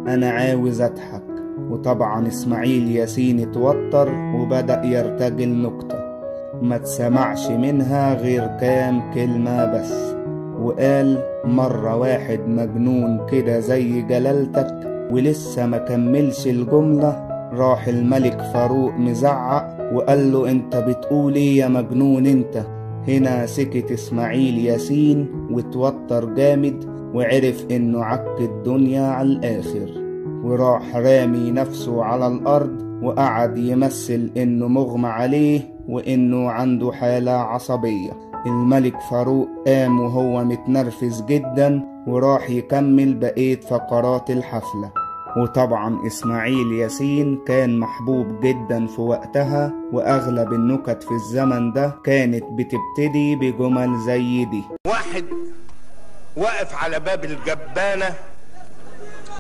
أنا عاوز أضحك. وطبعا إسماعيل ياسين اتوتر وبدأ يرتجل نكتة ما تسمعش منها غير كام كلمة بس، وقال مرة واحد مجنون كده زي جلالتك، ولسه ما كملش الجملة راح الملك فاروق مزعق وقال له انت بتقول ايه يا مجنون انت؟ هنا سكت اسماعيل ياسين وتوتر جامد وعرف انه عك الدنيا على الاخر، وراح رامي نفسه على الارض وقعد يمثل انه مغمى عليه وانه عنده حالة عصبية. الملك فاروق قام وهو متنرفز جدا وراح يكمل بقية فقرات الحفلة. وطبعا إسماعيل ياسين كان محبوب جدا في وقتها، وأغلب النكت في الزمن ده كانت بتبتدي بجمل زي دي. واحد واقف على باب الجبانة